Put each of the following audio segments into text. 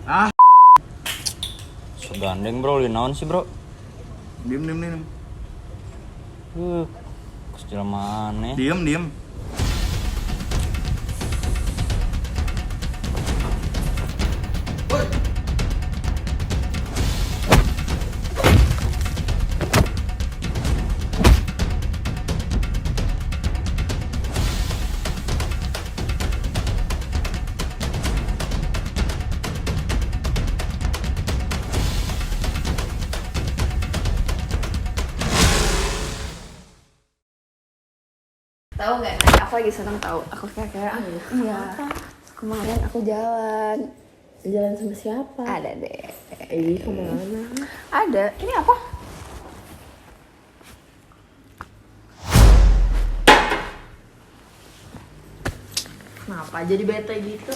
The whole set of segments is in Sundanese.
Ah, Segandeng bro, li naon sih bro? Diem diem diem. Kes jelema aneh. Diem diem. Tahu nggak? Aku lagi seneng tahu. Aku kayak kayak iya. Kemarin aku jalan. Jalan sama siapa? Ada deh. Ih, kemana? Ada. Ini apa? Kenapa jadi bete gitu?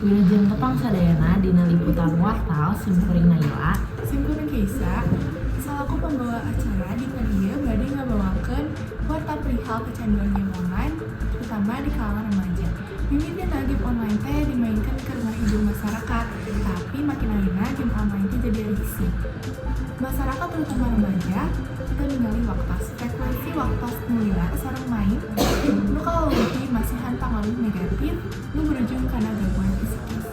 Wilujeng tepang sadayana dina liputan wartal simkuring Naila. Simkuring Keisa, salaku pembawa acara di ieu bade ngabawakeun warta perihal kecanduan game online, terutama di kalangan remaja. Mimitina game online teh dimainkan keur ngahibur masyarakat, tapi makin ayeuna game online teh jadi adiksi. Masyarakat terutama remaja teu ningali waktos, frekuensi waktos nu lila sareng main, nu kaleuwih masihan pangaruh negatif nu berujung kana gangguan psikis.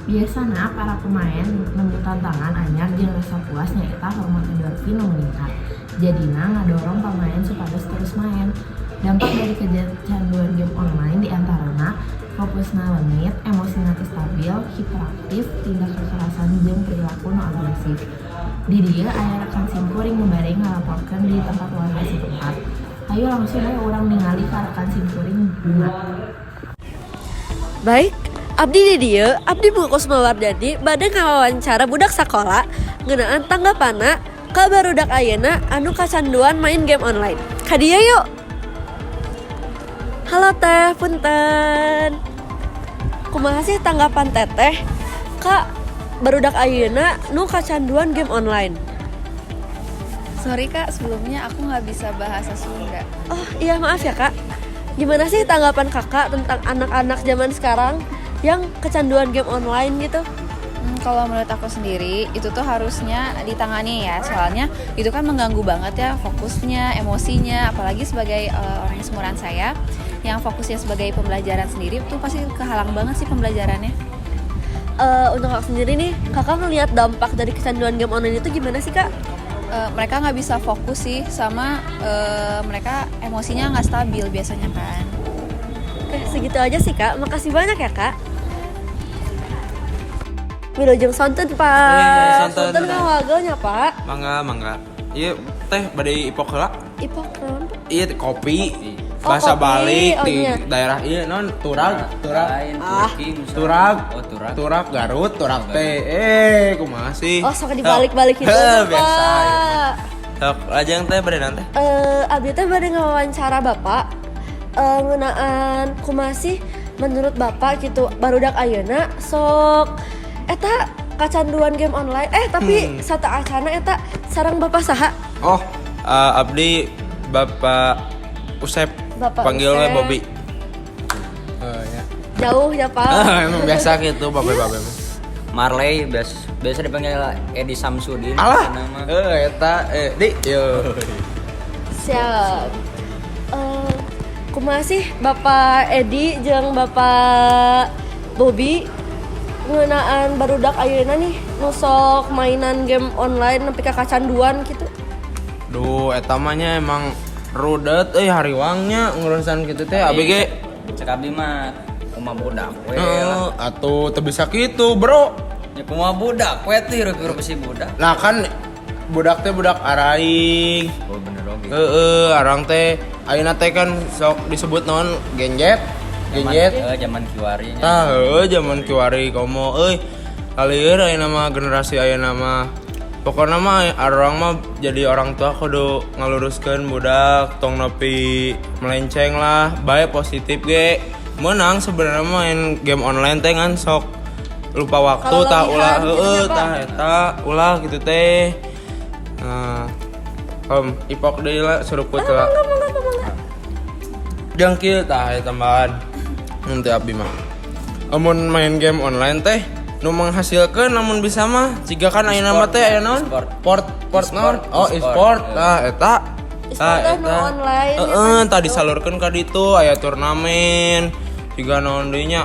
Biasana para pemain nemu tantangan anyar jeung rasa puas, nyaeta hormon endorfin nu meningkat. Jadina ngadorong pemain supados terus main. Dampak dari kecanduan game online diantarana fokusna leungit, emosina teu stabil, hiperaktif, tindak kekerasan jeung perilaku nu agresif. Di dieu aya rekan simkuring nu bade ngalaporkeun di tempat warga setempat. Hayu langsung we urang ningali ka rekan simkuring Bunga. Baik, abdi di dieu, abdi Bunga Kusuma Wardani bade ngawawancara budak sakola ngeunaan tanggapanna ka barudak ayeuna anu kacanduan main game online. Ka dieu yuk. Halo teh, punten. Kumaha sih tanggapan teteh ka barudak ayeuna nu kacanduan game online? Sorry kak, sebelumnya aku nggak bisa bahasa Sunda. Oh iya, maaf ya kak. Gimana sih tanggapan kakak tentang anak-anak zaman sekarang yang kecanduan game online gitu? Kalau menurut aku sendiri itu tuh harusnya ditangani ya, soalnya itu kan mengganggu banget ya fokusnya, emosinya, apalagi sebagai orang yang seumuran saya yang fokusnya sebagai pembelajaran sendiri tuh pasti kehalang banget sih pembelajarannya. Untuk kakak sendiri nih, kakak ngelihat dampak dari kecanduan game online itu gimana sih kak? Mereka nggak bisa fokus sih, sama mereka emosinya nggak stabil biasanya kan. Oke, segitu aja sih kak. Makasih banyak ya kak. Wilujeng sonten pak. Sonten. Sonten ngawagelnya pak. Mangga, mangga. Iya, teh bade ipok heula. Ipok naon pak? Iya, kopi. Oh, Bahasa kopi. balik Oh, di iya. daerah iya non turag, turag. Lain, Ah. Turki misalnya. Turag, Oh, turag. Turag Garut, turag teh. Kumaha sih? Oh, sok dibalik-balik itu Heh, pak. biasa. Ieu mah. Sok, lajeng teh bade naon teh? Abdi teh bade ngawawancara bapak ngeunaan kumaha sih menurut bapak gitu barudak ayeuna sok eta kacanduan game online, tapi sateuacana eta sareng bapak saha? Oh, abdi Bapak Usep. Bapak Panggilnya Usep. Bobby. Oh, ya. Jauh ya pak. Emang biasa gitu babe-babe. Marley biasa biasa dipanggil Edi Samsudin. Alah. Nama. Eta di yo. Siap. Kumaha sih Bapak Edi jeung Bapak Bobby ngeunaan barudak ayeuna nih nu sok mainan game online nepi ka kacanduan gitu? Duh, eta mah nya emang rudet euy, hariwangnya ngurusan kitu teh abg ge. Cek abdi mah kumaha budak we Heeh, lah. atuh teu bisa kitu, Bro. Ya kumaha budak we teh hirup-hirup si budak. Nah kan budak teh budak araing. Oh bener oge. Heeh, arang teh ayeuna teh kan sok disebut naon genjet. Genjet. Zaman kiwari nya. Tah, heueuh zaman kiwari komo euy. Kalieur ayeuna mah generasi ayeuna mah. Pokoknya mah orang mah jadi orang tua kudu ngaluruskeun budak tong nepi melenceng lah, bae positif ge. Menang sebenarnya main game online teh ngan sok lupa waktu tah ulah Kalalebihan gitu heeh nya, Pak. Tah eta ulah gitu teh. Nah, om ipok deui lah suruput lah. Mangga, mangga, mangga. Jangkil tah aya tambahan. Nanti abdi mah. Amun main game online teh nu menghasilkan namun bisa mah jika kan ayeuna mah teh aya naon? E-sport. Port port naon? E-sport, Oh, e-sport. e-sport. Tah eta. E-sport teh nu online, ya Heeh, kan, tah gitu. disalurkeun ka ditu aya turnamen jiga naon deui nya?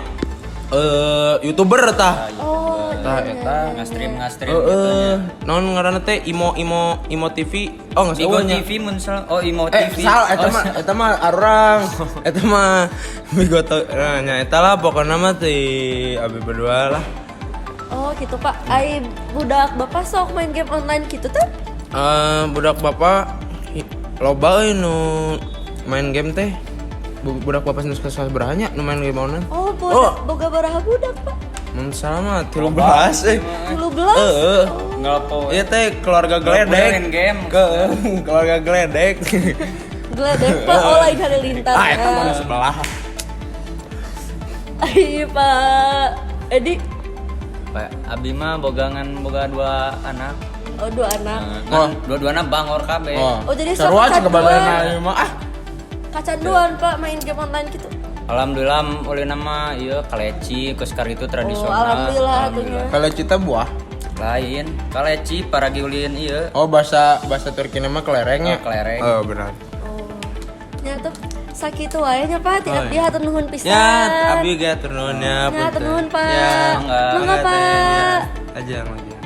YouTuber tah. Oh, Tah eta. Nge-stream nge-stream gitu Heeh, nya. naon ngaranna teh Imo Imo Imo TV. Oh, geus Bigo eueuh nya. TV mun salah. Oh, Imo Eh, TV. sal, eta Oh, mah eta mah arurang. Eta mah Bigo nah, nya eta lah pokoknya mah ti abi berdua lah. Oh gitu, Pak. Ai budak Bapak sok main game online gitu tuh? Eh, budak bapak loba euy nu main game teh. Budak bapak nu sabaraha nya nu main game online? Oh, budak, Oh. boga baraha budak, Pak? Mun salah mah 13 eh. 13. Heeh. Ngelopo. Iya teh keluarga geledek. main game. Ke keluarga geledek. Geledek, Pak. Oh, lain halilintar. Ah, eta mah nu sebelah. Ai Pak Edi. Pak abi mah bogangan boga dua anak. Oh, dua anak. Nah, Oh. dua-duana bangor kabeh. Oh, jadi sok sarua cek kecanduan. kebabaran ieu mah ah. Kacanduan, Pak, main game online gitu. Alhamdulillah oleh nama iya kaleci koskar itu tradisional. Oh, alhamdulillah atunya. Kalau cita buah. Lain kaleci paragi ulin iya. Oh, bahasa bahasa Turki nama kelereng ya? Oh, kelereng. Oh, benar. Oh. Nya tuh sakitu wae nya, Pak. Ti Oh, abdi iya. hatur nuhun pisan. Ya, abi ge hatur nuhun ya. Ya, hatur punten. nuhun, Pak. Ya, Mangga. Mangga, teh, Pak. ya. Aja, aja.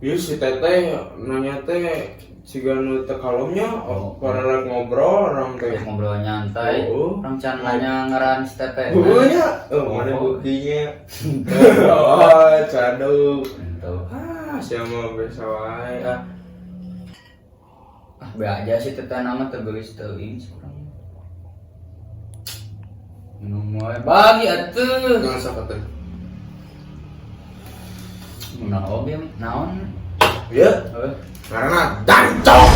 Iya si teteh nanya teh siga nu teu kalomnya, oh, pada rek ngobrol orang teh. Ngobrol nyantai. Oh. Orang can nanya ngaran si teteh. Heeh nya, oh, mana buktinya? Oh, cadu. Tuh. Ah, siapa biasa wae ah. Ah, be aja sih teteh nama teu geulis teuing kurang. Minum wae bagi atuh. Jangan sok atuh. Mun oge naon? Iya, Heuh. karena dancok.